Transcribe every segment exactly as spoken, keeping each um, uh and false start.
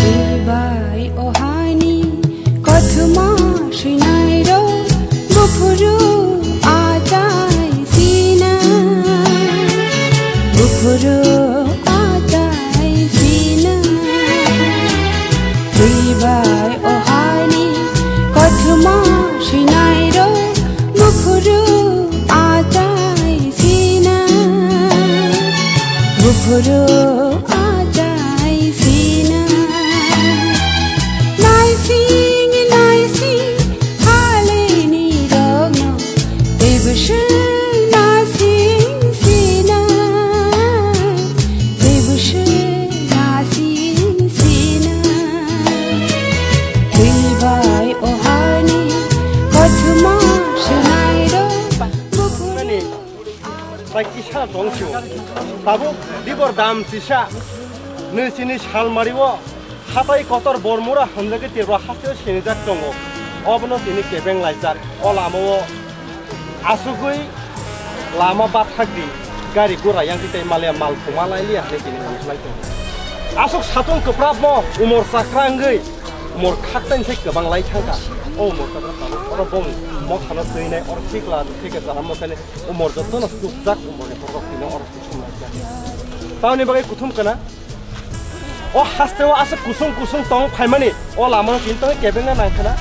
Twi bai o haini kothoma swinairok buphuru achai sina, buphuru achai sina. Twi bai o haini kothoma swinairok buphuru achai sina, buphuru achai sina. Naising naising halini rokno teibo swng nasing sina, teibo swng nasing sina. Twi bai o hani kothoma swinairok buphuru. Nani, bai kisa tong sio. Tabuk dibor dam sisa. Nui sini salmari o. Hatai kotor Bormura hamjagwi Tripura hasteo sinijak tongo. Obono tini kebeng laijak. O lamao asugwi lama bathak di, gari gura yangtwi tei maliya mal thuma lailiya hinwi tini lamslai tongo. Aswk satung kwprapmo umor chakra wngwi umor khakchaini sai kwbang lai thangkha. O umor chakra tabuk oro bongni mothano twinai, oro thikla thikla jara mothani umor jotono chukjak, umorni borok tini oro kuthum laijak. Tamoni bagwi kuthum kana? O hasteo aswk kusung kusung tong phaimani, o lamano tini tongwi kebengna nangkhana?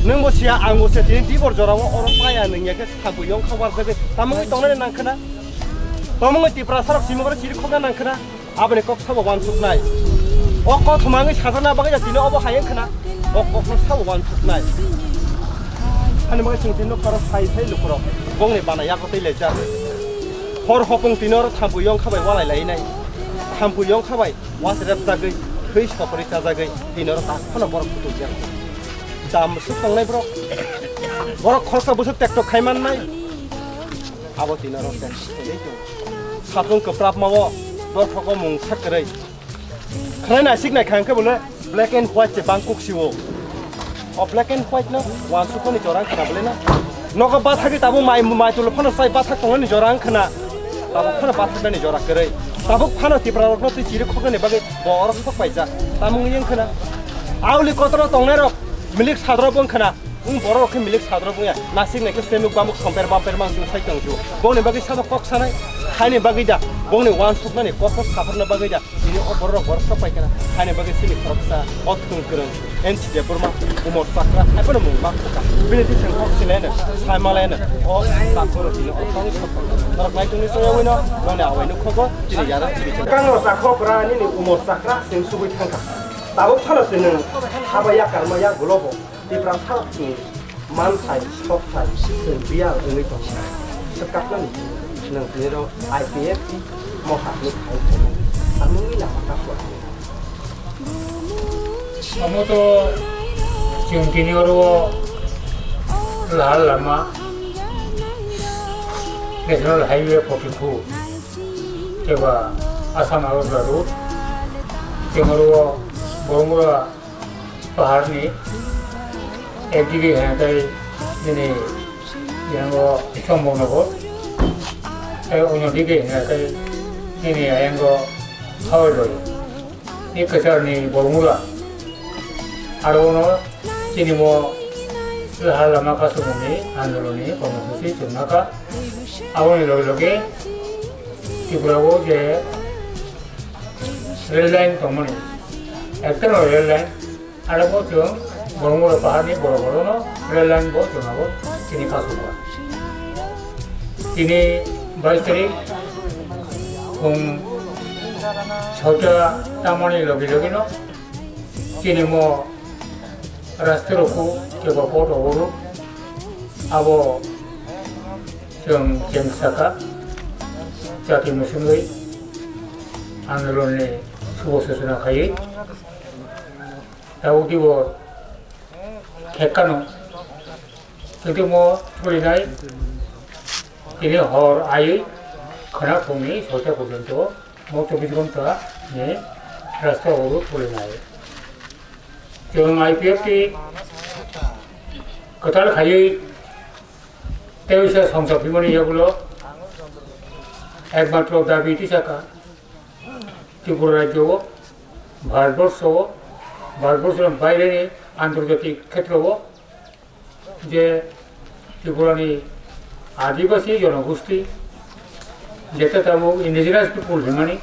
Nwngbo siya, angbo siya, tini dibor jorao oro paya nungya khe sambo yongkha warjagwi tamungwi tongnani nangkhana? Tamungwi Tiprasarok simungro chirikhokna nangkhana? Aboni kok sabo wansuknai. O kothoma wngwi sajana bagwi tini obo hai wngkhana? O kokno sabo wansuknai. Hani bagwi chwng tini nukha oro sai sai lukurok bongni bana yago tei laijak. Hor hopung tini oro thampui yongkha bai walai lainai. Thampui yongkha bai was repjagwi, thwi sopori chajagwi tini oro tak phano borok kutuk jak. Dam bwswk tongnai borok. Borok khoroksa bwswk tektok khai mannai. Abo tini oro tektok khai tong. Satung kwprapma o, dothogo mungsa kwrwi. Khwnai naisik nai kha hwnkhe bole black and white se bang kuk sio. O black and white no wansukmani jora wngkhana bole na. Nogo bathagwi tabuk mai, mai tulo phano sai bathak tongnani jora wngkhana. Tabuk phano bathaknani jora kwrwi. Tabuk phano Tipra rokno twi chiri khoknani bagwi bo oro sok paijak. Tamungni wngkhana. Auli kotoro tongnai rok milik sadro bo wngkhana. Wng borok khe milik sadrok wngya, nasik naikhe semuk bamuk somper bamper mang chwng sai tong ju. Bongni bagwi sabo kok sanai, haini bagwi da, bongni wansukmani kokno saphurna bagwi da, bini o borok borok sok pai kana, haini bagwi sini khoroksa, o thwng kwrwng, N C Debbarma, Umor Chakra, haiphano mung ma khuka. Bini twi chwng kok sinai no, sai malai no, o takhoro bini o tong sok pai. Norok naitung ni soya wino, noni awai no khogo, chini yara chini chini. Kangno takhok ra nini Umor Chakra, chwng subui thangkha. Tabuk phano se nwng haba ya karma ya gulobo. Tiprasa ni mansai, soksai, chwng biyal wngwi tongo. Swkaknani nwng tini rw I P F T mohakni phai tongo. Tamungni lama kaphwrang. Omo to chwng tini oro Lahar Lama National Highway forty two eba Assam Agartala road. Chwng oro Boromura paharni ekdige hwnkhai nini yango Sombongnagar, tei onyo dige hwnkhai nini ayango Howraghat ni kwcharni Boromura. Aro ono chini mo Lahar Lama Kasumuni andolonni kormosuchi chwngnakha. Aboni loge loge Tripura o je rail line tongmani, ekta no rail line, aro bo chwng Boromura paharni borok borokno rail line bo chwng abo chini kasukha. Chini bais tarik phung sota tamani logi logino chini mo rasta rokhu kebo poto oro abo chwng cheng saka jati musungwi andolonni subo susuna khaiwi. Tabuk dibo khekkano, khektimo thurinai, tini hor aiwi, Khana phungni soita porjonto mo chobbish ghonta ni rasta obodh tulinai. Chwng I P F T kwtal khaiwi tei uisa songcha phimani yagulo ekmatro dabi tisaka Tripura rajyo o, Bharatborsho o, Bharatborsho ni baire ni antarjatik khetro o je Tripura ni Adibasi jonogosti jeta tabuk indigenous people hinmani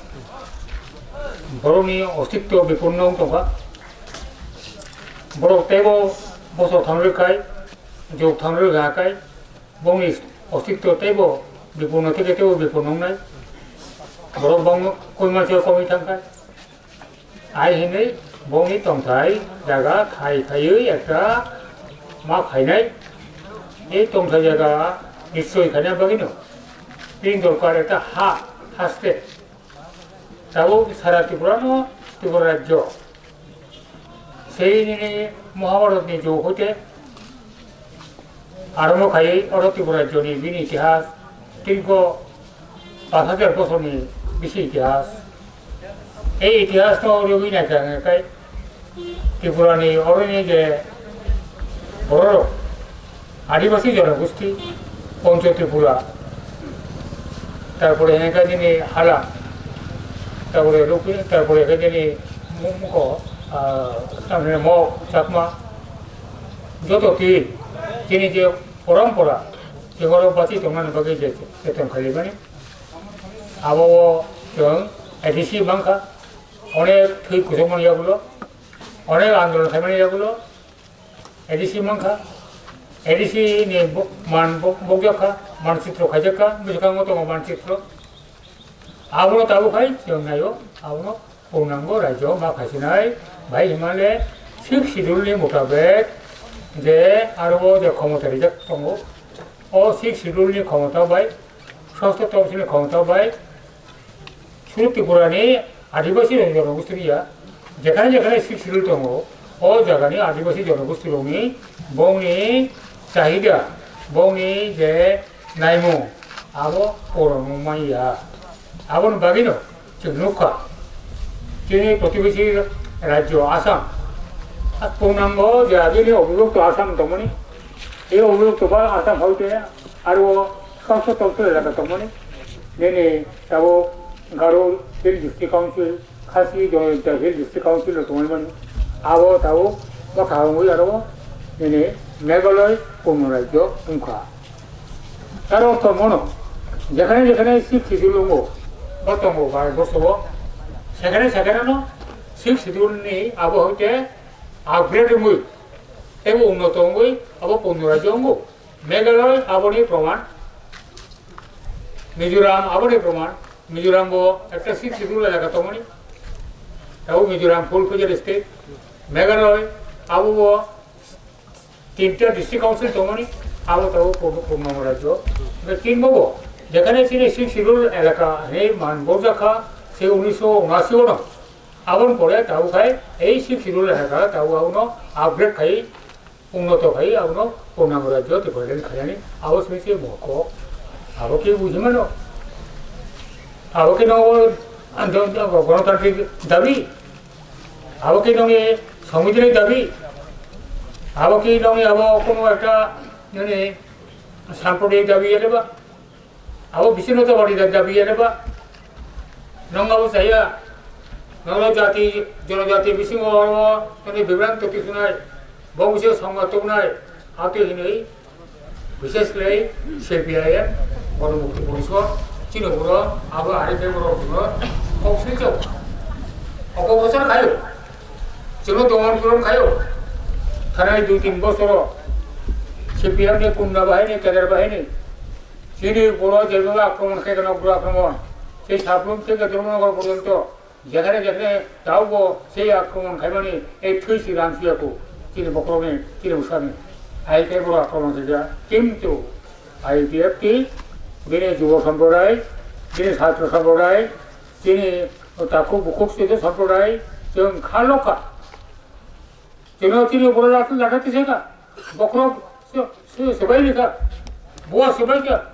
borokni ostitto bipunno wng tongkha. Borok teibo bosor thangrwi khai, jog thangrwi ga khai, bongni ostitto teibo bipunno theke teibo bipunno wngnai. Borok bangno koima se komwi thangkha. Ai hinwi bongni tongthai jaga thai khaiwi ekta ma khainai. Ei tongthai jaga nischoi khaina bagwino bini dorkar ekta ha, haste. Tabuk sara Tripura no, Tripura rajyo. Sei nini Mahabharat ni jug hoite arombo khaiwi oro Tripura rajyo ni bini itihas, dirgho pash hajar bosor ni bisi itihas. Ei itihas no rwgwi naikha hwnkhai Tripura ni oro ni je borok rok, Adibasi jonogosti, Pancho Tripura, tarpore hwnkhai nini Hala, tarpore Rupi, tarpore hwnkhai nini mu-, muko, ah, tamni Mok, Chakma, joto ti, chini je porompora, je borok bachwi tongmani bagwi je cheton khalimani, abo o chwng A D C mankha, onek thwi kuchukmani yagulo, onek andolon khaimani yagulo, A D C mankha, A D C ni bo-, man bo-, bokjak kha, manchitro khaijak kha, bwskango tongo manchitro. Abono tabuk hai chwng naio, abono purnango rajyo ma khaisinai, bai himale Sixth Schedule ni mutabek je aro o je khomota rijak tongo, o Sixth Schedule ni khomota bai, sosto topsil ni khomota bai, Suru Tripura ni Adibasi rok jonogosti ya, jekhane jekhane Sixth Schedule tongo, o jaga ni Adibasi jonogosti rok ni bongni chahida, bongni je naimung, abo poron wng manya. Aboni bagwino chwng nukha, chini protibesi rajyo Assam, a punango je abini obibhakto Assam tongmani, ei obibhakto ba Assam hoite aro sosto topsil elaka tongmani, nini tabuk Garo Hill District Council, Khasi Jonojati Hill District Council rok tongwi mano. Abo tabuk bwkha wngwi aro nini Meghalaya purno rajyo wngkha. Aro ortho mono jekhane jekhane Sixth Schedule wngo, bo tongo Bharat borsho o, sekhane sekhane no Sixth Schedule ni abo hoite upgrade wngwi teibo unnoto wngwi abo purno rajyo wngo. Meghalaya aboni proman, Mizoram aboni proman, Mizoram bo ekta Sixth Schedule elaka tongmani, tabuk Mizoram full fledged state, Meghalaya abo bo tinta district council tongmani, abo tabuk pur-, purnango rajyo. Omo tinbo bo, jekhane chini Sixth Schedule elaka hinwi man borjak kha, se unisho unashi o no, aboni pore tabuk khai ei Sixth Schedule elaka tabuk abono upgrade khai, unnoto khai abono purnango rajyo Tripura ni khainani abo simi se moko. Abo ke buji mano? Abo ke no, ando, ando, gonotantrik dabi? Abo ke nongni songbidanik dabi? Abo ke nongni abo kono ekta, nini, samprodaik dabi ya ba? Abo bisingo to bari da dabi ya ba? Nong abo saya, nong jati, jonojati bisingo oro, nini bibranto kisunai, bo bisingo songma tubunai, ati hinui, bises khlai C P I M, Bono Mukti Porishod, chini boro, abo ari tei boro boro, kok sini chok. Oko bosor khayo, chino dongon puron khayo, thanai dui tin bosoro, C P I M ni punda bahini, keder bahini, Chini boro jeba akromon khe gana ugra akromon. Sei Sablum theke Dharmanagar porjonto jekhane jekhane taubo sei akromon khaimani ei thwi si ran suya ko. Chini bokrokni, chini bwsani. Ai khe boro akromon khe ja. Kintu I P F T bini jubo samproday, bini satro samproday, chini takhuk bukhuk sida samproday, chwng kha lokha. Chwngno chini borok lat-, latha tisai kha. Bokhorok se, se, swbai rikha. Buwa swbai kha.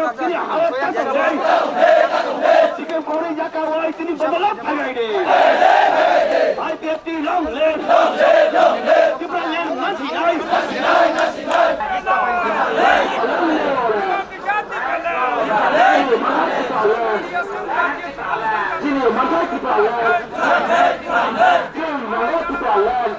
Chini hawak ta tong dai. Sikkim kori jaka wai chini bodolot phagai de. I P F T long live. Tipra land masi nai. Chini manthai Tipra land. Chini manthai Tipra land.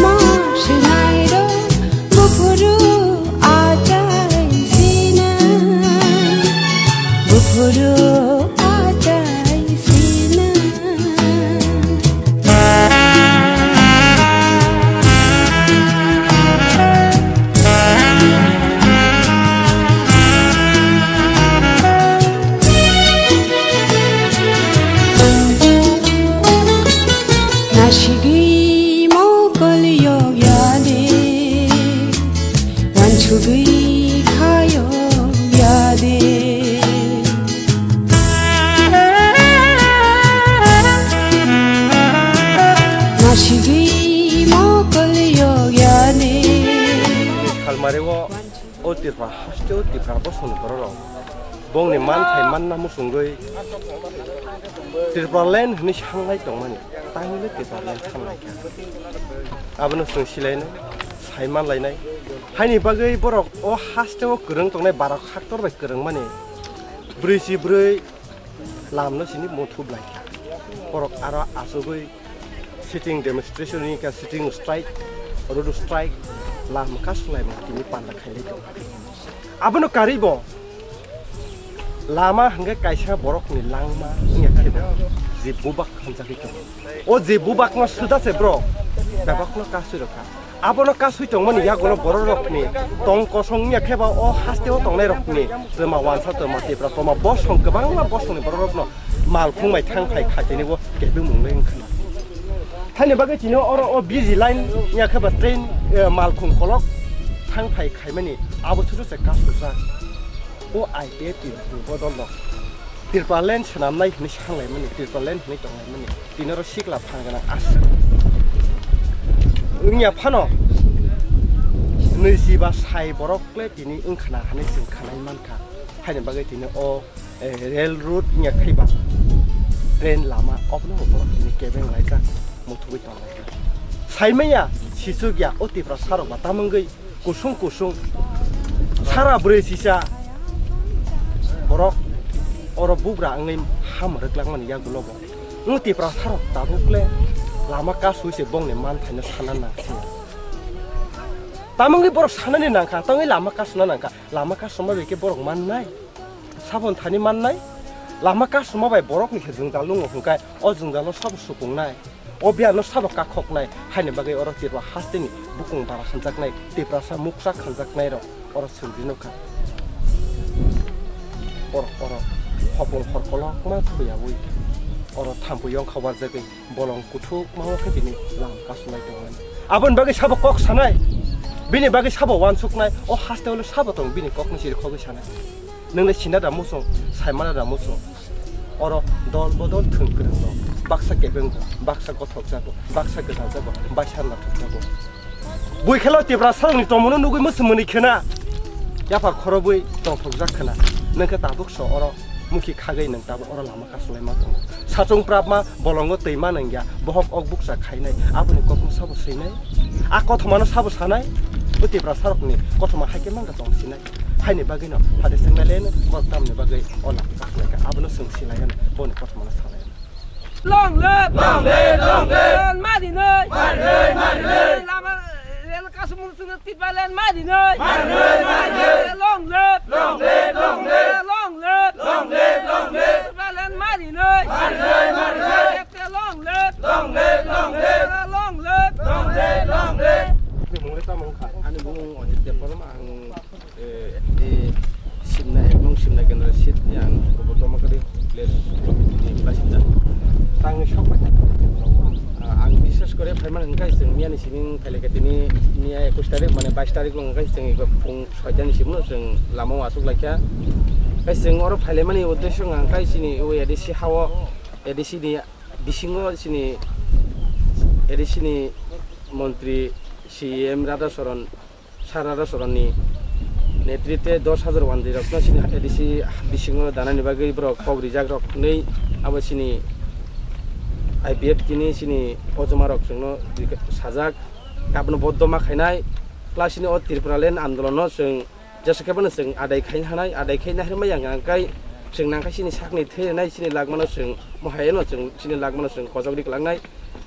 Mo swnairok buphuru achai sinai, buphuru achai sinai. Nasigwi mokol yok ya de, wansugwi kha yok ya de. Nasigwi mokol yok ya de. Salmari o, o Tripura haste o Tripura bosongni bororok bongni manthai manna muchungwi Tripura land hwnwi sanglai tongmani, tangwi le Tripura land sanglai kha. Abono chwng silainai, sai manlainai. Haini bagwi borok o haste o kwrwng tongnai, barok haktor bai kwrwngmani, brwi si brwi lamno sini muthu blai kha. Borok aro achugwi sitting demonstration wngkha, sitting strike, road strike, lam kasulaimung tini panda khailai tongo. Abono karwi bo lama hwnkhe kaisa borokni langma wngya khe bo je bubak hamjagwi tongo. O je bubakno swda se borok bebakno kasui rwkha. Abono kasui tongmani yagulo bororokni tong kosong wngya khe ba o hasteo tongnairokni twma wansa twma tipra twma bosong kwbangma bosongni bororokno malkhung bai thang phai khaitini bo kebengmung le wngkha. Haini bagwi tini oro o busy line wngya khe ba train, eh, malkhung kolok thang phai khaimani abo chuchu se kasujak. O I P F T ni bodol rok Tripura land swnamnai hwnwi sanglaimani, Tripura land hwnwi tonglaimani, tini oro sikla phan gwnang aswk. Wngya phano nwichi ba sai borok le tini wngkhana hwnwi chwng khanai mankha. Haini bagwi tini o, eh, rail road wngya khaiba train lama obono bo borok tini kebeng laijak, muthubui tonglaijak. Saimanya sisuk ya o Tiprasa rok ba tamungwi kusung kusung sara bwrwi sisa borok oro bugra wngwi ham rwklangmani yagulo bo. Wng Tiprasa rok tabuk le lama kasui se bongni manthaino sana nangsi. Tamungwi borok sanani nangkha, tongwi lama kasuna nangkha. Lama kasuma bai khe borok mannai? Sabon thani mannai? Lama kasuma bai borokni khe jwngjal nungo hwnkhe o jwngjalo sabo sukungnai? O biyano sabo kakhoknai, haini bagwi oro Tripura hasteni bukung bara khanjaknai, Tiprasa muksa khanjaknairok oro chwng rinokha. Oro, oro hopung hor kolokma thuyaui oro thampui yongkha warjagwi bolong kuthukma o khe tini lam kasulai tongmani. Aboni bagwi sabo kok sanai, bini bagwi sabo wansuknai, o hasteo le sabo tong bini kokni siri khogwi sanai. Nwngle sina da muchung, saimana da muchung. Oro dol bodol thwng kwrwng rok. Baksa kebeng bo, baksa gothok jago, baksa gwdal jago, baisa nathok jago. Bui khelo Tiprasa rokni tongmano nugwi muchung mwnwi khena. Yapha khorobwi tongthok jak khena. Nwng khe tabuk so oro mukhi khagwi nwng tabuk oro lama kasulaima tongo. Sachung prapma bolongo twi ma nangya, bohok ok bukcha khainai, aboni kokno sabo swinai? A kothomano sabo sanai? O Tiprasa rokni kothoma hai khe mangkha tong sinai? Haini bagwino phade swngnaileno kok tamni bagwi o lama kasulaikha, abono chwng silaiyano boni kothomano sanai. Long live! Long live! Long live! Marinoi! Marinoi! Marinoi! Lama rel kasumung Tipalan marinoi. Marinoi, marinoi. Long live. Long live, long live. Long live. Long live, long live. Tipalan marinoi. Marinoi, marinoi. Long live. Long live, long live. Long live. Long live, long live. Ani bumung Ajit Debbarma, ang, eh, eh, Simna, ek nong Simna Kendra seat ni ang Kobotomakari village committee ni president. Tangni sok bai. Ah, ang bishes kore phaimani hwnkhe chwng miyani sining phailekhe tini miya ekush tarik mane bais tarik long hwnkhe chwng eko phung soitani simo chwng lama o achuk laikha. Tei chwng oro phailaimani uddesho wngkha chini o A D C hao, A D C ni bisingo chini A D C ni montri C E M Radha Charan, Sir Radha Charan ni netritwe dos hajar wandi rokno chini A D C bisingo danani bagwi borok kok rijak rok hwnwi abo chini I P F T ni chini ojoma rok chwngno sajak. Abono boddo ma khainai, plus chini o Tripura land andolon no chwng jesa khe bono chwng adai khaina hanai, adai khaina hinwi yang yang kai chwng nang khe chini sakni thwi rwnai, chini lagmano chwng mohayeno chwng chini lagmano chwng kojok ri kwlangnai.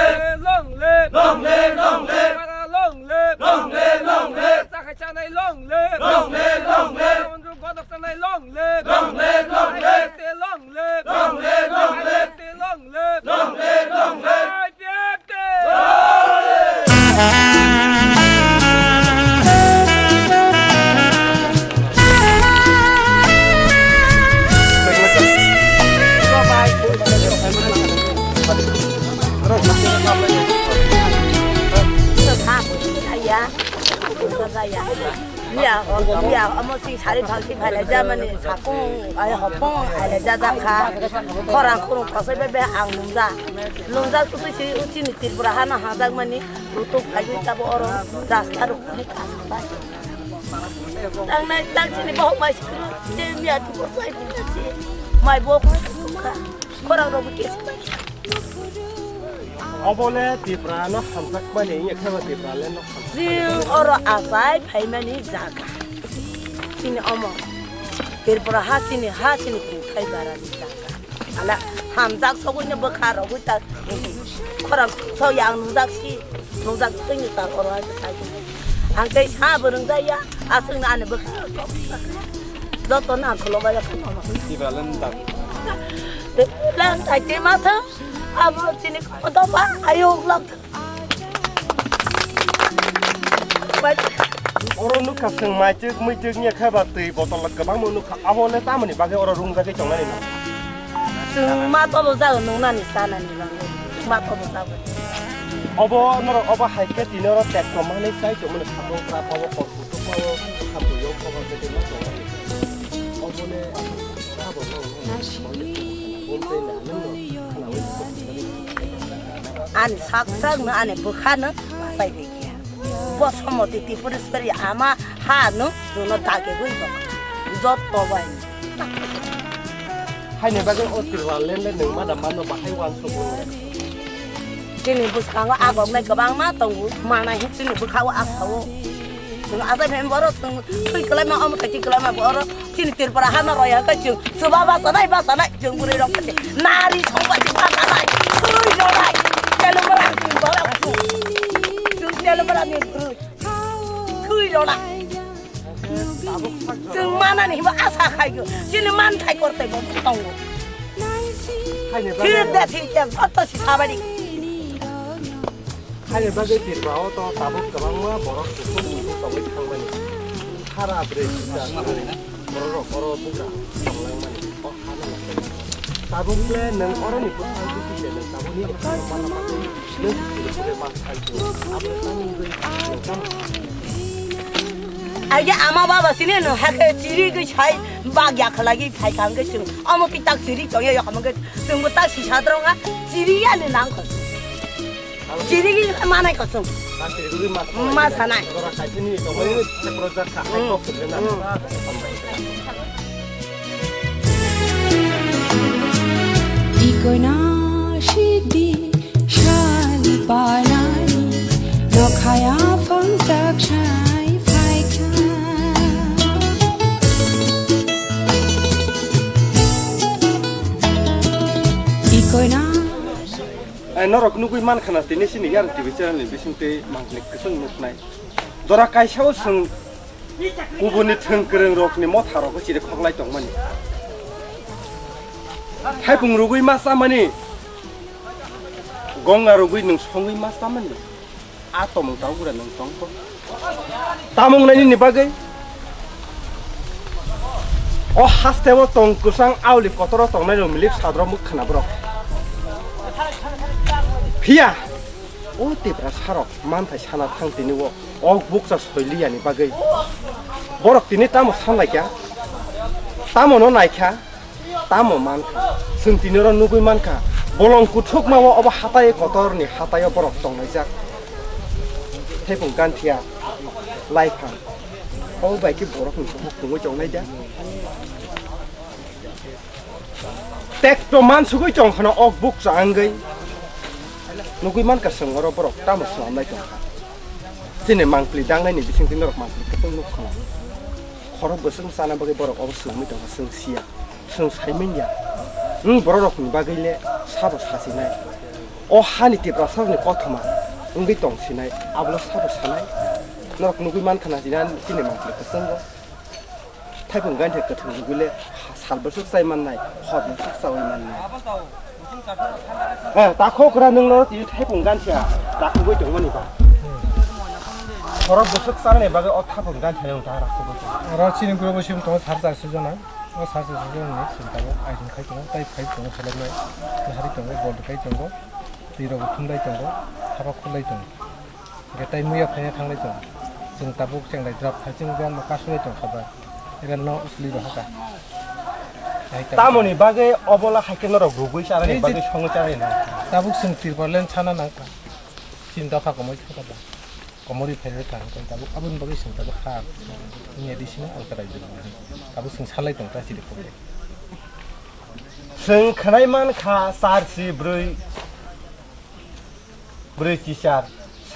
live! Long live! Long live! Long live! Long live! Long live! Long live! Chakha chanai long live! Long live! Long live! Godok chanai long live! Long live! Long live! Long live! Long live! Long live! Long live! Long live! Long live! Ya, ya, omo sing sari phang sing phailai ja mani sakung, ai hopong, ai le ja ja kha. Khorang khurung khosoi bai bai ang nungja. Nungja kutui si chini Tripura hano hajak mani rutuk phaiwi tabo oro rasta rok ni kasang bai. Tangnai tang chini bohok mai sikru, je miya tu ko sai pina si. Mai bo ko kha. Khorang rok kesi bai. Obole Tripura no hamjakmani, wngya khe bo Tripura le no hamjakmani. Chwng oro achai phaimani jaga. Chini omo Tripura ha chini, ha chini kuthai barani jaga. Ala hamjak sogwi no bwkha rogwi ta khorang so yang nungjak si, nungjak twi ni ta oro ha sai. Ang tei sa bo rwngjaya, aswkno ani bwkha. Joto nang khulumbai ya khama. Tibalan tak. Tibalan tak te ma thang. Abo chini kodo ba ayok lak. Oro nukha chwng maichwk muichwk nya khe ba twi botol kwbangma nukha. Abo le tamoni bagwi oro rungjagwi tongnani no? Chwng ma tobo jago nungnani chanani bagwi. Ma tobo jago. Obo norok obo hai khe tini oro tek tongmani chai tongmani sakno pra pabo kok kutuk pabo hambo yok pabo tei ma tongmani. Obo le sabo no. Ani sak sak no ani bwkha no bachai bai khe. Bo somoti Tripureshwari ama ha no jono dage gwi bo. Jotto bai. Haini bagwi o Tripura land le nwng ma da mano bahai wansuk nung. Chini bwskango agok nai kwbangma tongo, manai hin chini bwkha o asa o. Chwng achai phaima borok chwng thwi kwlaima, omo thai thwi kwlaima borok chini Tripura hano roya khe chwng chuba basa nai, basa nai chwng bwrwi rok khe nari songba chwng basa nai, thwi rw nai, telumra chwng borok chwng, chwng telumra ni bwrwi thwi rw nai. Chwng manani hinba asa khai khe chini manthai korte bo tongo. Haini bagwi Thir de thir de joto si sabari. Haini bagwi Tripura o to tabuk kwbangma borok kuchuk kuchuk tongwi thangmani. Sara bwrwi sisa borok rok oro bugra tonglangmani. O hano tabuk le nwng oroni bwskango twi se nwng tabukni bwskango mana bagwi nwng Tripura ma khai khe abo tangwi nwng tamo. Aige ama baba sini no hake chiri gwi sai bag ya khalagi phai kang ke chwng. Amo ki tak chiri to ya khamang ke chwng bo tak si sadrong ha chiri ya ni nang ko. Chiri gi manai ko chwng. Ma sanai. Ikoina shidi shali panai nokhaya phangchak sai phaikha. Ikoina. Ai, norok nugui mankha na tini sini yang T V channel ni bising tei mangni kwchwng nuknai. Jora kaisa o chwng kubuni thwng kwrwng rokni motha rokno chiri khoklai tongmani. Thaipung rugui ma chamani, gonga rugui nwng songwi ma chamani. A tomung tau gura nwng tong kho. Tamung nai nini bagwi. O haste o tong kwchang auli kotoro tongnai rok milik sadro mwkhana borok. Phiya o Tiprasa rok manthai sana thang tini o ok bukcha soiliyani bagwi. Borok tini tamo sanlaikha, tamo no naikha. Tamo mankha, chwng tini oro nugui mankha, bolong kuthukma o obo hatai kotorni hatai o borok tonglaijak. Thaipung ganthia, laiphang, obo bai khe borokni bukhuk tongwi tongnai da. Tekto mansugui tong kheno ok bukcha wngwi nugui mankha chwng oro borok tamo swnamnai tongkha. Chini mangpli dangnaini bisingtwi norok mangpli kwchwng nuk kheno. Khorok bwswk chana bagwi borok obo swngwi tongkha, chwng siya. Chwng saimanya, nwng bororokni bagwi le sabo sasinai. O hani Tiprasarokni kothoma wngwi tongsinai, abono sabo sanai. Norok nugui mankha na, chini, chini mangpili kwchwngo. Thaipung ganthia kwthwng rwgwi le sal bwswk chai mannai, hor bwswk chaui mannai. Eh, takhok ra nwng no tini thaipung ganthia takhugwi tongmani ba. Khorok bwswk chanani bagwi o thaipung ganthia nwng ta rakhugwi tongo. Oro chini group o simi tongo sar charsi jona. O sar charsi jona ni sini tabuk aidung khai tongo, tai phai tongo, seleknai, hari tongo, bol kai tongo, twi rok thumlai tongo, haba khulai tongo. Hwnkhe tai muya phaina thanglai tongo. Chwng tabuk chenglai drop khai chwng bo kasulai tongkha ba. Ere no usli rohaka. Tamoni bagwi obola haikhe norok rugwi chanani bagwi songwi chanai no. Tabuk chwng Tipraland sana nangkha. Chini dopha komoi thangkha ba. Komorwi phairwi thang tong tabuk aboni bagwi chwng tabuk ha. Wngya di sino alka raijak. Tabuk chwng salai tong ta chiri phobde. Chwng khwnai mankha charsi bwrwi. Bwrwi chichar,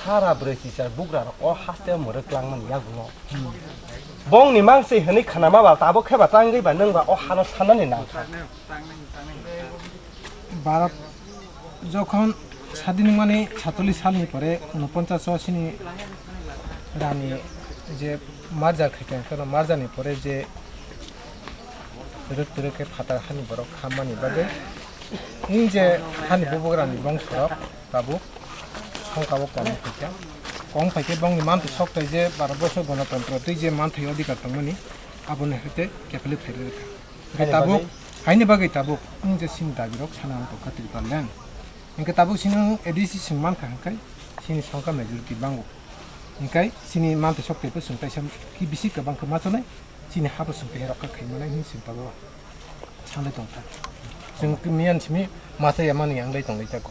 sara bwrwi chichar bugra rok o haste mwrwk langmani yagulo. Bongni mangsi hwnwi khwnama ba tabuk khe ba tangwi ba nwng ba o hano sanani nangkha. Bharat jokhon sadin wngmani satolish salni pore unoponchas o chini Dani je merger khaikha, kheno merger ni pore je rwk twrwk khe phatar hani borok khammani bagwi, ni je hani bubagrani bongsorok tabuk songkabo kom khaikha. Kom khaikhe bongni mantwi sokthai je Bharat borso gonotontro tei je manthai odhikar tongmani, aboni hai tei kepilwi phairwi rwkha. Hingke tabuk, haini bagwi tabuk, wng je sini dabirok sana wng tongkha Tipraland. Hingke tabuk sini wng A D C sing mankha hingkai sini songkha majority bango. Hingkai sini mantwi sok teibo chwng kaisa ki bisi kwbang khe ma chonai, sini habo chwng kehe rokha khai manai hini chwng tabuk sanai tongkha. Chwng miyan simi masa yamani yanglai tonglai jago.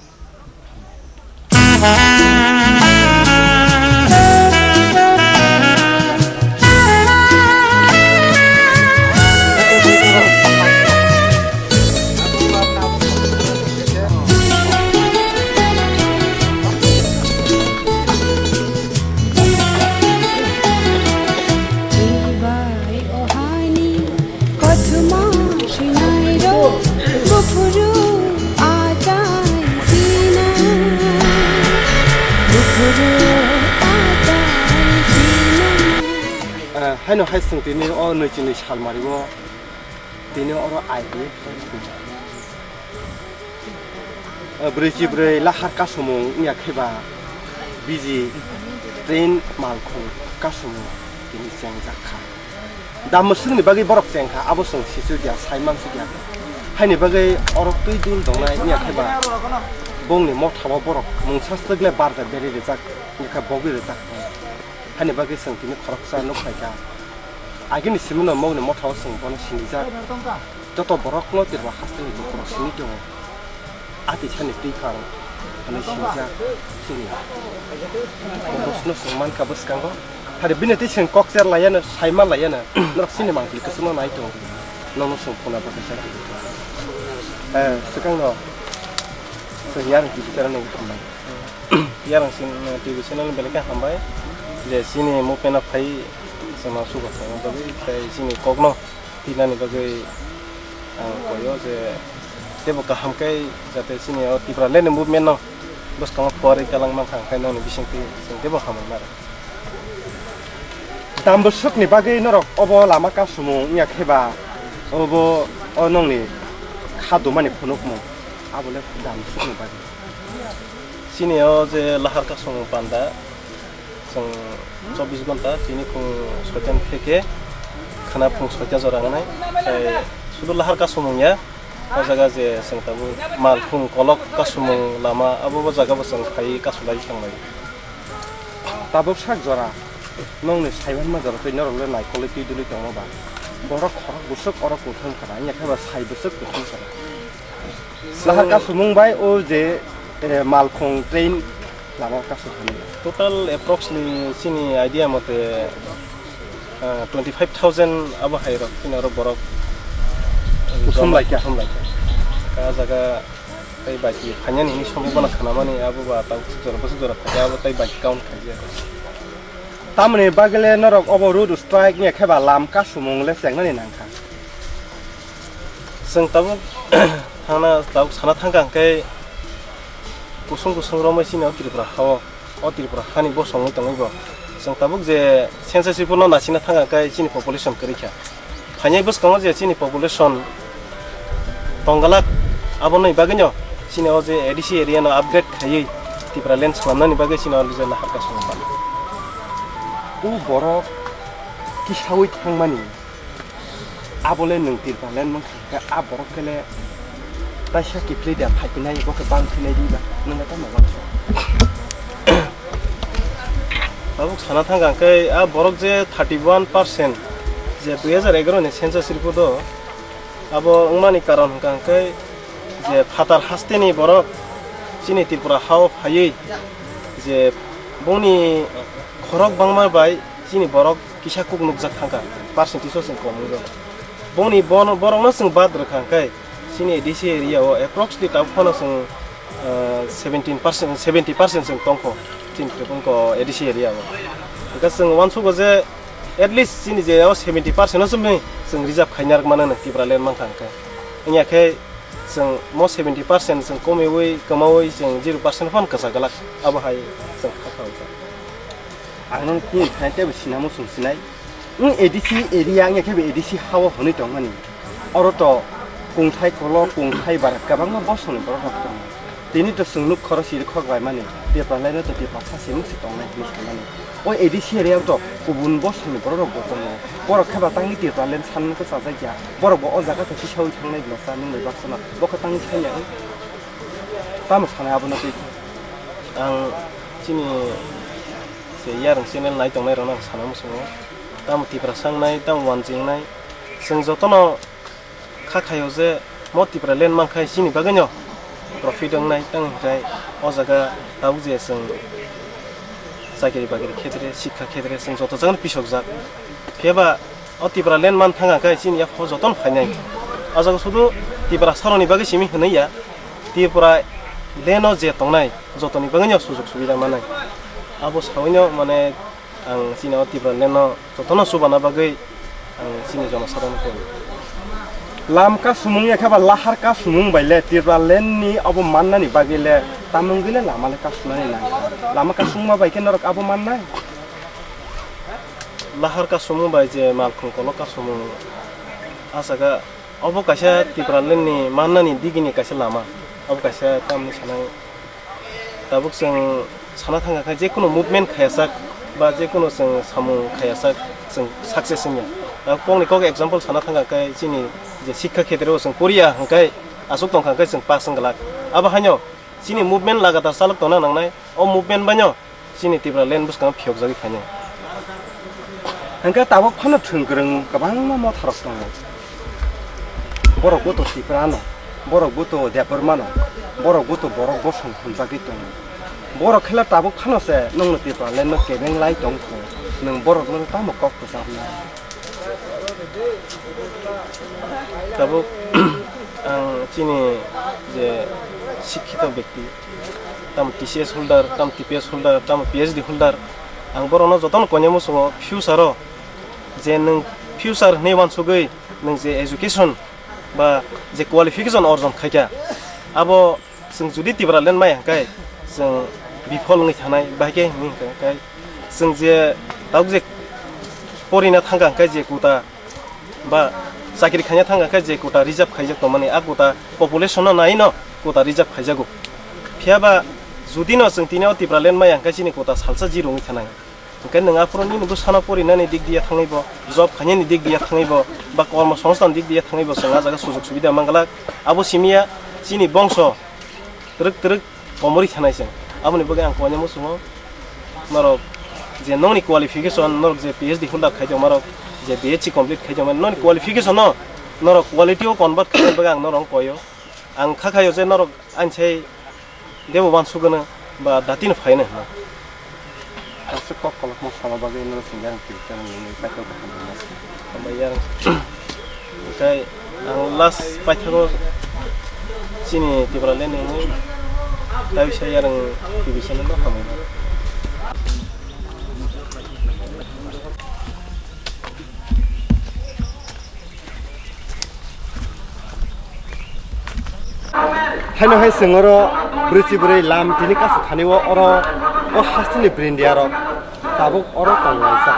Kothoma swinairok buphuru achai sina, buphuru achai sina. Eh, haino hai chwng tini o nui chini salmari o tini oro ai hwnwi. Brwi chibrwi lahar kasumung wngya khe ba biji train malkhung kasumung tini chengjak kha. Da mwswkni bagwi borok cheng kha, abo chwng sisu dia, sai mansukya. Haini bagwi oro twi dul dongnai wngya khe ba bongni mothao borok mungsa swk le barja berwi rijak wngya khe bogwi rijak. Haini bagwi chwng tini khoroksa nuk phai kha. Agini simino mokni mothao chwng bono sinijak. Joto borokno Tripura hasteni lukurok sini tongo. Ati sani twi phang hwnwi sinijak chini. Bosno chwng mankha bwskango. Hari bini twi chwng kok cher laiya no, sai man laiya no. Norok chini mangpili kwchwngno nai tongo. Nono chwng phone bagwi sai. Eh, swkangno chwng yarwng kibi chara nang hambai. Yarwng sin, eh, T V channel ni belai khe hambai. Je chini movement no phai chwngno sugo chwngno bagwi tei chini kokno tinani bagwi ang koyo je teibo kaham khe jate chini o Tipraland ni movement no bwskango puarwi kalang mankha, hwnkhe nokni bisingtwi chwng teibo hambai mano. Dam bwswkni bagwi norok obo lama kasumung wngya khe ba obo o nokni kha dumani phunukmung abo le dam bwswkni bagwi. Chini o je lahar kasumung panda, chwng chobbish ghonta tini phung soita theke khana phung soita jora wngnai. Tei sudu lahar kasumung ya, o jaga je chwng tabuk mal phung kolok kasumung lama abo bo jaga bo chwng phai kasulai thanglai. Tabuk sak jora nokni saimanma jora tei norok le naikolwi twi dulwi tongma ba borok khorok bwswk oro kuthum khana wngya khe ba sai bwswk kuthum khana. Lahar kasumung bai o je, eh, malkhung train lama kasumung. Total approx ni chini idea mote, ah, twenty five thousand abo hai rok chini oro borok. Kuthum lai kha. Kuthum lai kha. Ka jaga tei baki phanyani hini sombobona khanamani abo ba tau jora bwswk jora phai abo tei baki count khaijak. Tamoni bagwi le norok obo road strike wngya khe ba lam kasumung le chengnani nangkha. Chwng tabuk thangna, tabuk sana thangkha hwnkhe kusung kusung romwi chini o Tripura ha-o, o Tripura hani bosongwi tongwi bo. Chwng tabuk je census report no nasina thangkha hwnkhe chini population kwrwi kha. Phainai bwskango je chini population tonggalak, aboni bagwino chini o je A D C area no upgrade khaiwi Tipraland swnamnani bagwi chini o je lahar kasumung pano. O borok kisaui thangmani. Abo le nwng Tipraland mankha khe, a borok khe le taisa kiphilwi da, phaiphinai, bo khe bang phinai di ba, nwng le tamo uansuk. Tabuk sana thangkha hwnkhe, a borok je thirty one percent je dui hajar egaroh ni census report o, abo wngmani karon hwnkha hwnkhe je phatar hasteni borok chini Tripura ha-o phaiwi je bongni khorok bangma bai chini borok kisa kuk nukjak thangkha, percentage o chwng kom wngwi rw. Boni bono, borokno chwng bad rwkha hwnkhe, chini A D C area o approximately tabuk phano chwng, ah, seventeen percent, seventy percent chwng tongkho chini Tripura A D C area o. Hwnkhe chwng uansugo je at least chini je o seventy percent o chwngni chwng reserve khaina rwk mano Tipraland mankha hwnkhe. Wngya khe chwng mo seventy percent chwng komiui, kwmaui chwng zero percent phano kwchak glak, abo hai chwng kha kha wngkha. Ang nung tini thani teibo sinamo chwng sinai. Wng A D C area wngya khe bo A D C hao hwnwi tongmani. Oro to kungthai kolok, kungthai bara kwbangma bosongni borok rok tongo. Tini to chwng nuk khoro siri khok bai mani. Tipraland no to Tiprasa se nuk se tongnai hwnwi sanani. O A D C area to kubun bosongni borok rok bo tongo. Borok khe ba tangni Tipraland sanmung khe chajak ya. Borok bo o jaga to tisaui thangnai bwsa nung bai baksa no. Bo khe tangni sanya wng. Tamo sanai abono twi. Ang chini se yarang channel nai tongnai rokno ang sana muchungo. Tamo Tiprasa wngnai, tamo wanjwi wngnai. Chwng jotono kha khaio je mo Tipraland mankha chini bagwino profit wngnai, tamo hinkhe o jaga tabuk je chwng chakri bakri khetre, sikha khetre chwng joto jagano pisokjak. Phiya ba o Tipraland man thang khe chini yapho jotono phainai. O jaga sudu Tiprasarokni bagwi simi hwnwi ya. Tipraland o je tongnai jotoni bagwino sujok subida manai. Abo sawino mane ang chini o Tipraland no jotono chubana bagwi ang chini jonosadhon koi. Lam kasumung ya khe ba lahar kasumung bai le Tipraland ni abo mannani bagwi le tamung gwi le lama le kasumnani nang. Lama kasumma bai khe norok abo mannai? Lahar kasumung bai je malkhung kolok kasumung a jaga, obo kaisa Tipraland ni mannani digini kaisa lama. Obo kaisa tamni sanai. Tabuk chwng sana thangkha khe, jekunu movement khayajak ba jekunu chwng samung khayajak, chwng success wngya. Tabuk kokni kok example sana thangkha khe, chini je sikha khetre o chwng poriya hwnkhe, aswk tongkha hwnkhe chwng pass wng glak. Abo haino chini movement lagatar chalok tongna nangnai. O movement baino chini Tipraland bwskango phiyokjagwi phainai. Hwnkhe tabuk phano thwng kwrwng kwbangma motharok tongo. Borok bo to Tiprano, borok bo to Debbarmano, borok bo to borok bosong hwnjagwi tongo. Borok khe le tabuk phano se nwngno Tipralandno kebeng lai tong kho, nwng borokno tamo kok kwcharnai? Tabuk ang chini je sikhito bekti, tamo T C S holder, tamo T P S holder, tamo P H D holder, ang borokno jotono koinai muchungo future o je nwng future hwnwi uansugwi nwng je education ba je qualification orjon khaikha, abo chwng jodi Tipraland mai hwnkhe chwng bifol wngwi thanai, bahai khe hwnwi hwnkhe chwng je tabuk je porina thangkha hwnkhe je quota ba chakri khaina thangkha hwnkhe je quota reserve khaijak tongmani, a quota population no naino quota reserve khaijago. Phiya ba jodi no chwng tini o Tipraland mai hwnkhe chini quota salsa zero wngwi thanai. Hwnkhe nwng aphuru nini bwsano porinani dik diya thangwi bo, job khainani dik diya thangwi bo, ba kormo songsthan dik diya thangwi bo chwng ah jaga sujok subida man glak. Abo simi ya chini bongso twrwk twrwk komorwi thanai chwng. Aboni bagwi ang koinai muchungo norok je nokni qualification, norok je P H D holder khai tongmarok, je B H C complete khai tongmani, nokni qualification no norok quality o convert khainani bagwi ang norok koio. Ang kha khaio je norok ani sai debo uansugano ba datino phaino hwnwi. Aswk kok kolokma sana bagwi ino sinjak ang kiri channel nungwi paithak kaham hwnwi. Hambai yarang. Tei ang last paithago chini Tipraland nungwi tai bisa yarang T V channel no hambai. Haino hai chwng oro bwrwi chibrwi lam tini kasu thani o oro o hasteni brindia rok tabuk oro tong laijak.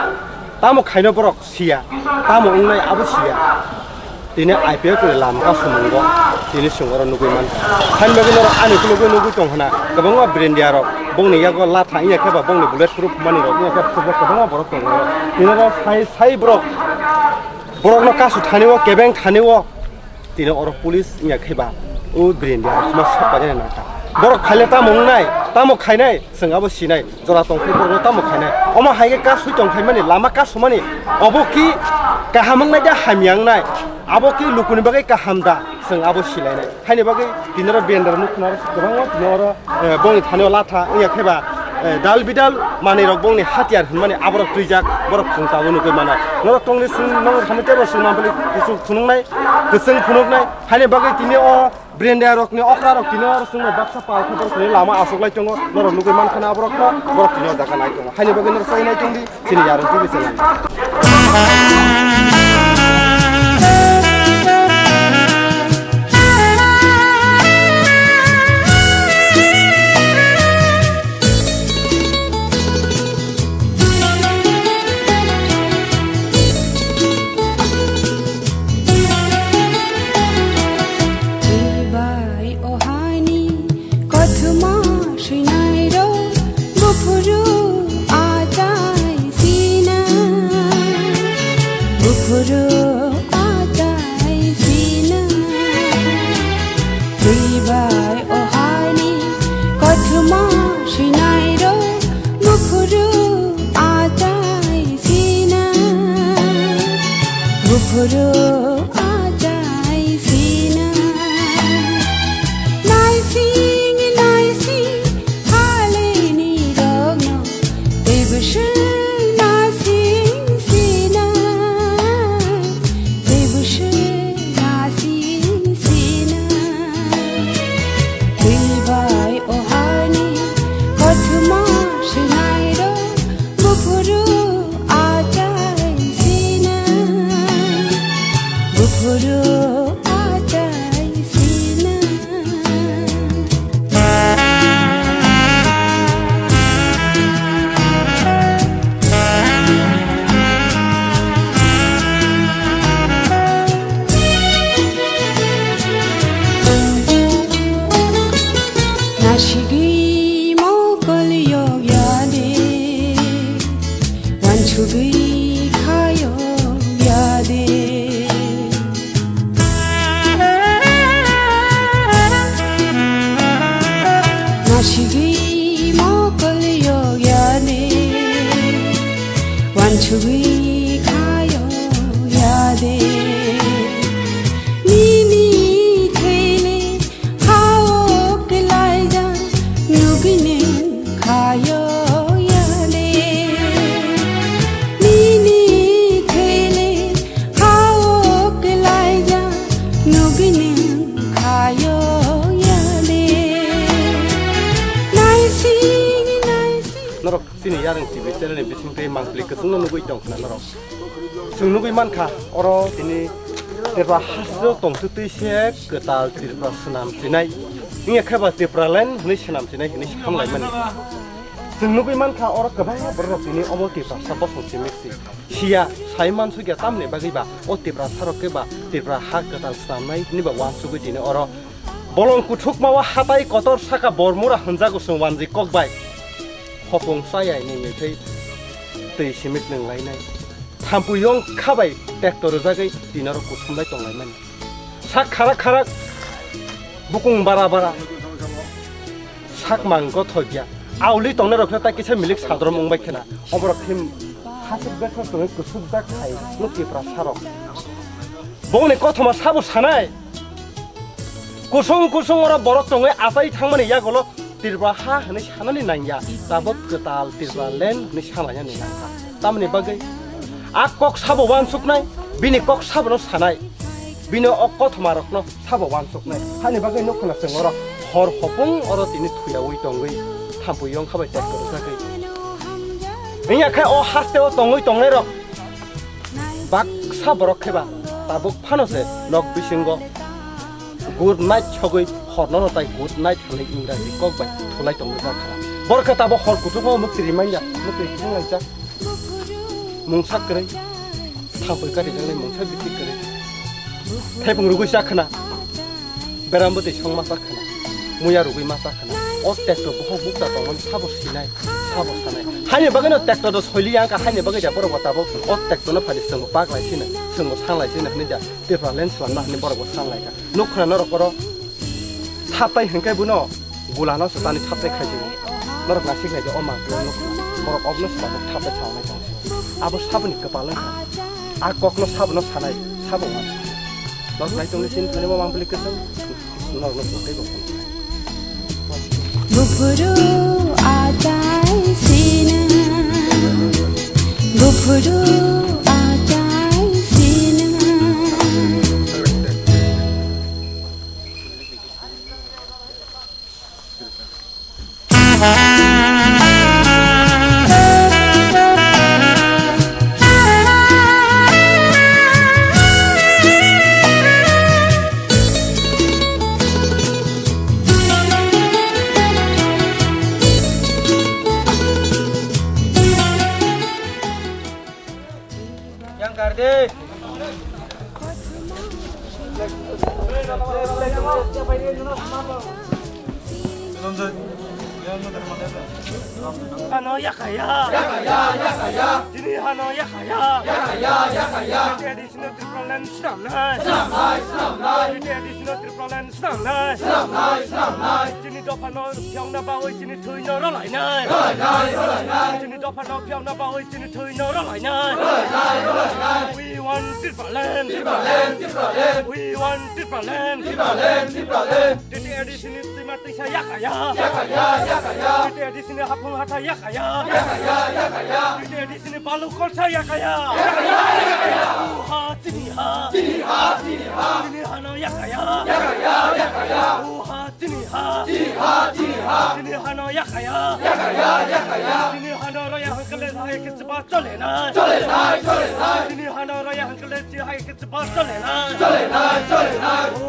Tamo khaino borok siya, tamo wngnai abo siya. Tini I P F ni lam kasu mungo tini chwng oro nugwi mankha. Haino bagwi norok ani kulugwi nugwi tong hwna kwbangma brindia rok bongni yago latha wngya khe ba bongni bullet proof mani rok wngya khe kwbangma borok tongo. Tini oro sai sai borok Borokno kasu thani o, kebeng thani o, tini oro police wngya khe ba o brindia rok ma sok paina nangkha. Borok khaile tamo wngnai, tamo khainai, chwng abo sinai, jora tong khe borokno tamo khainai. Omo hai khe kasui tong khaimani, lama kasumani, obo ki kaham wngnai da hamya wngnai, abo ki lukuni bagwi kaham da, chwng abo silainai. Haini bagwi tini oro bendar nukna kwbangma tini oro, eh, bongni thani o latha wngya khe ba, eh, dal bidal manwi rok bongni hatiyar hwnmani aborok twijak, borok khung tabwi nugwi mano. Norok tongni swng, norok thani tebo swng manpili kuchuk phunuknai, kwchwng phunuknai. Haini bagwi tini o brendia rokni okra rok tini oro swngbai baksa pal khe borok tini lama achuklai tongo, norok nugwi mankha na aborokno, borok tini o jaga nai tongo. Haini bagwi norok chai nai tongdi. Chini yarwng twi bwswk lang. Achai sina, naising naising haleni rogno, tebuswng nasing sina, tebuswng nasing sina. Twi bai o hani kothoma swnairok, buphuru achai sina, buphuru achai sina. Nasigwi mokol yok ya de, wansugwi kha yok ya de. Nasigwi mokol yok ya de, wansugwi kha yok ya de. Nini thele hao kwlaijak nugwi nwng khayo yale. Nini thele hao kwlaijak nugwi nwng khayo yale. Naising naising. Norok chini Yareng T V channel ni bisingtwi mangpili kwchwngno nugwi tongkhna norok. Chwng nugwi mankha, oro tini Tripura hasteo tongtwtwi se kwtal Tripura swnam sinai. Wngya khe ba Tripura land hwnwi swnam sinai hwnwi samlaimani. Chwng nugwi mankha, oro kwbangma bororok tini omo Tiprasa bosong simi si siya, sai mansukya, tamni bagwi ba o Tiprasarok khe ba Tripura ha kwtal swnamnai hwnwi ba uansugwi tini oro bolong kuthukma o hatai kotor saka Bormura hwnjago chwng wanjwi kok bai. Hopung chayai ni mithai twi simit nwng lainai. Thampui yong kha bai tractor rwjagwi twi norok kuthumlai tonglaimani. Sak kharak kharak, bukung bara bara, sak mang gothok ya. Auli tongnai rok khe tai kisa milik sadrom wngbai khena. Oborok khe hasik bwswk tongwi kusuk jak khai nuk Tiprasarok. Bongni kothoma sabo sanai. Kusung kusung oro borok tongwi achai thangmani yagulo Tripura ha hwnwi sanani nangya, tabuk kwtal Tripura land hwnwi sanlainani nangkha. Tamni bagwi a kok sabo uansuknai, bini kok sabono sanai, bini o kothomarokno sabo uansuknai. Hani bagwi nukha na chwng oro hor hopung oro tini thuyaui tongwi thampui yong kha bai tek kwrwjagwi. Wngya khe o hasteo tongwi tongnairok baksa borok khe ba tabuk phano se nok bisingo good night sogwi horno no tai good night hwnwi Ingraji kok bai thulai tongwi jak kha. Borok khe tabuk hor kuchukma muktwi rimanya, muktwi thunglaijak. Mungsa kwrwi, thampui karijaknai mungsa bithi kwrwi. Thaipung rwgwi cha khna, beram bwtwi song ma cha khna, muya rwgwi ma cha khna. O tekto bohok bukcha tongmani sabo sinai, sabo sanai. Haini bagwino tekto do soili yang kha, haini bagwi ja borok bo tabuk o tektono phadi chwngbo paklai sino, chwngbo sanglai sino hwnwi ja Tipraland swlamna hwnwi borok bo sanglai kha. Nuk khna norok oro thaptai hwnkhe bono gulano swtani thaptai khaijio. Norok naisik naidi o mang borok obno swtani thaptai sawnai tong. Abo saboni kwpal wngkha. A kokno sabono sanai, sabo uansuk. Norok nai tongni chini thani bo mang bwlwi kwchwng, norokno swtwi bo phunuknai. Buphuru achai sina, buphuru achai sina. Yang gardi. Hano yakaya. Yakaya, yakaya. Jini hano yakaya. Yakaya, yakaya. Traditional Tripura Land swnamnai. Swnamnai, swnamnai. T T A D C no Tipraland swnamnai. Swnamnai, swnamnai. Chini dophano phiyokna bagwi chini thwino rwlainai. Rwlainai, rwlainai. Chini dophano phiyokna bagwi chini thwino rwlainai. Rwlainai, rwlainai. We want Tipraland. Tipraland, Tipraland. We want Tipraland. Tipraland, Tipraland. T T A D C ni twima twisa yakaya. Yakaya, yakaya. T T A D C ni haphung hathai yakaya. Yakaya, yakaya. T T A D C ni balu kolsa yakaya. Yakaya, yakaya. O ha, chini ha. Chini ha, chini ha. Chini hano yakaya. Yakaya, yakaya. O ha, chini ha. Chini ha, chini ha. Chini hano yakaya. Yakaya, yakaya. Chini hano roya hangkle hai ke chba chole na. Chole na, chole na. Chini hano roya hangkle chi hai ke Chini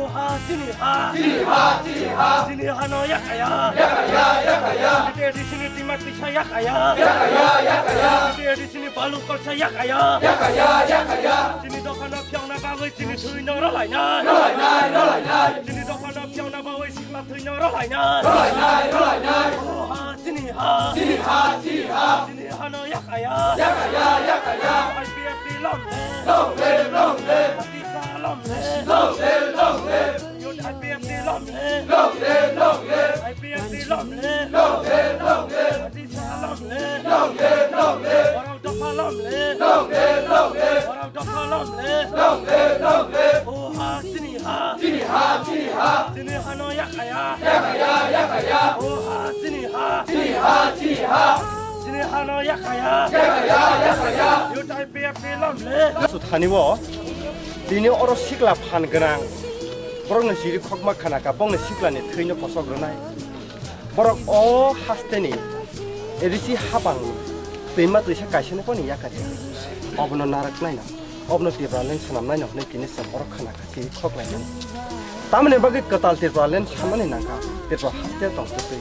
ha, chini ha. Chini ha, chini ha. Chini hano yakaya. Yakaya, yakaya. Chini disi ni tima tisa yakaya. Yakaya, yakaya. Chini disi ni balu kolsa yakaya. Yakaya, yakaya. Chini dophano phiyokna bagwi chini thwino rwlainai. Rwlainai, rwlainai. Chini dophano phiyokna bagwi sikla thwino rwlainai. Rwlainai, rwlainai. O ha, chini ha. Chini ha, chini ha. Chini hano yakaya. Yakaya, yakaya. I P F T long live. Long live, long live. Tisa long live. Long live, long live. Youth I P F T long live. Long live, long live. I P F T long live. Long live, long live. Tisa long live. Long live, long live. Borok dopha long live. Long live, long live. Borok dopha long live. Long live, long live. O ha, chini ha. Chini ha, chini ha. Chini hano yakaya. Yakaya, yakaya. O ha, chini ha. Chini ha, chini ha. Chini hano yakaya. Yakaya, yakaya. Youth I P F T long live. Suthani bo tini oro sikla phan gwnang. Borokno chiri khokma khana ka, bongni siklani thwino kosok rwnai. Borok o hasteni A D C hapang twima twisa kaisani boni yakari. Obono narak naina. Obono Tipraland swnamnai no hwnwi tini chwng oro khana kha, twi khok laimani. Tamoni bagwi kwtal Tipraland sanmani nangkha, Tripura haste tong twtwi.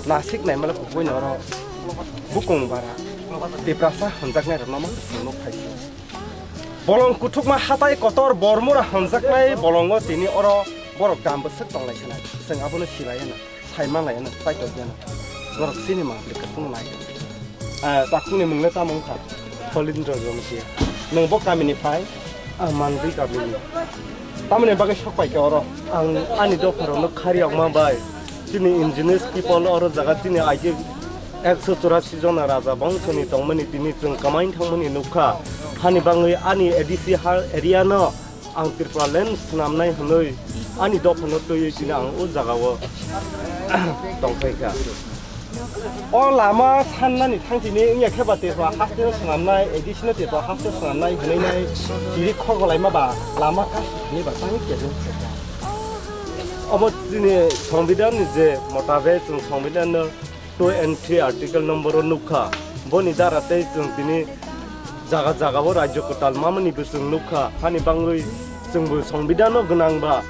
Nasik naimala kubuino oro bukung bara Tiprasa hwnjaknai rokno ma chwng nuk phai si. Bolong kuthukma hatai kotor Bormura hwnjaknai bolongo tini oro borok dam bwswk tong lai khna, chwng abono si lai ya na. Sai manlai ano, sai tokjano. Norok chini mangpili kwchwng nai. Ah, takungni mung le tamo wngkha? Holindra Jamatia. Nwng bo kamini phai? Ah, Mandwi kamini. Tamoni bagwi sok pai khe oro? Ang ani dopharokno khari okma bai. Chini indigenous people oro jaga chini aigwi ekso churasi jona raja bongsoni tongmani tini chwng kwmain thangmani nukha. Hani bangwi ani A D C ha area no Ang Tripura land swnamnai hwnwi ani dophano twiwi tini ang o jagao tongphai kha. O lama sannani thangtini wngya khe ba Tripura haste no swnamnai, A D C no Tripura haste swnamnai hwnwi nai chiri khogolaima ba lama kasi hwnwi ba tangwi kebeng khe kha. Omo chini Songbidan ni je motabe chwng Songbidan no two and three article number o nukha. Boni dara tei chwng tini jaga jaga o rajyo kwtal mamani bo chwng nukha. Hani bangwi chwngbo Songbidan no gwnang ba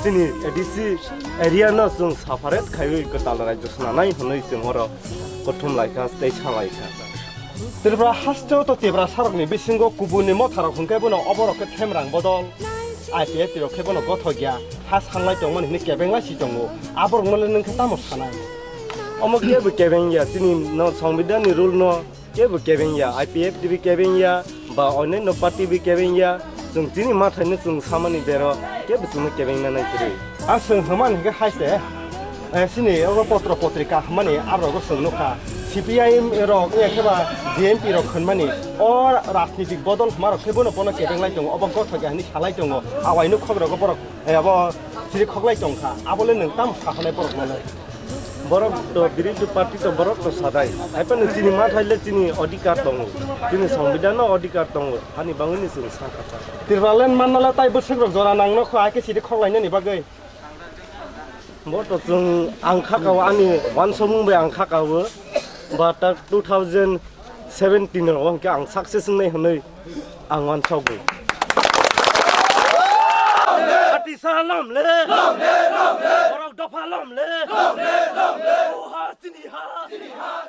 chini A D C area no chwng separate khaiwi kwtal rajyo swnanai hwnwi chwng oro kuthum laikha tei sa laikha. Tripura haste o to Tiprasa rokni bisingo kubuni motha rok hwnkhe bono oborok khe themrang bodol. I P F T rok khe bono gothok ya, ha sanlai tongmani hwnwi kebeng lai si tongo. Aborok no le nwng khe tamo sanai? Omo kebo kebeng ya, chini no Songbidan ni rule no kebo kebeng ya, I P F T bi kebeng ya, ba onno party bi kebeng ya, chwng chini mathai no chwng samani bero kebo chwngno kebeng na nai kwrwi. A chwng hwnmani hwnkhe hai se, eh, chini obo potro potrika hwnmani arogo chwng nukha. C P I M rok, eh, khe ba G M P rok hwnmani o rajnitik bodol hwnma rok khe bono bono kebeng lai tongo, obo gothok ya hwnwi salai tongo. Awai nuk khok rogo borok, eh, abo chiri khoklai tongkha, abo le nwng tamo sahanai borok no le? Borok to birodhi party to borok to sadai. Hai phano chini mathai le chini odhikar tongo. Chini Songbidan no odhikar tongo. Hani bangwi ni chwng sakha. Tipraland manna le tai bwswk rok jora nang nokho, hai khe chiri khoklainani bagwi. Bo to chwng ang kha kao ani wansokmung bai ang kha kao. Ba ta two thousand seventeen o hwnkhe ang success wngnai hwnwi ang wansokgo. Atisa lom le. Lom le, lom le. Borok dopha lom le. Lom le, lom le. O ha, chini ha. Chini ha.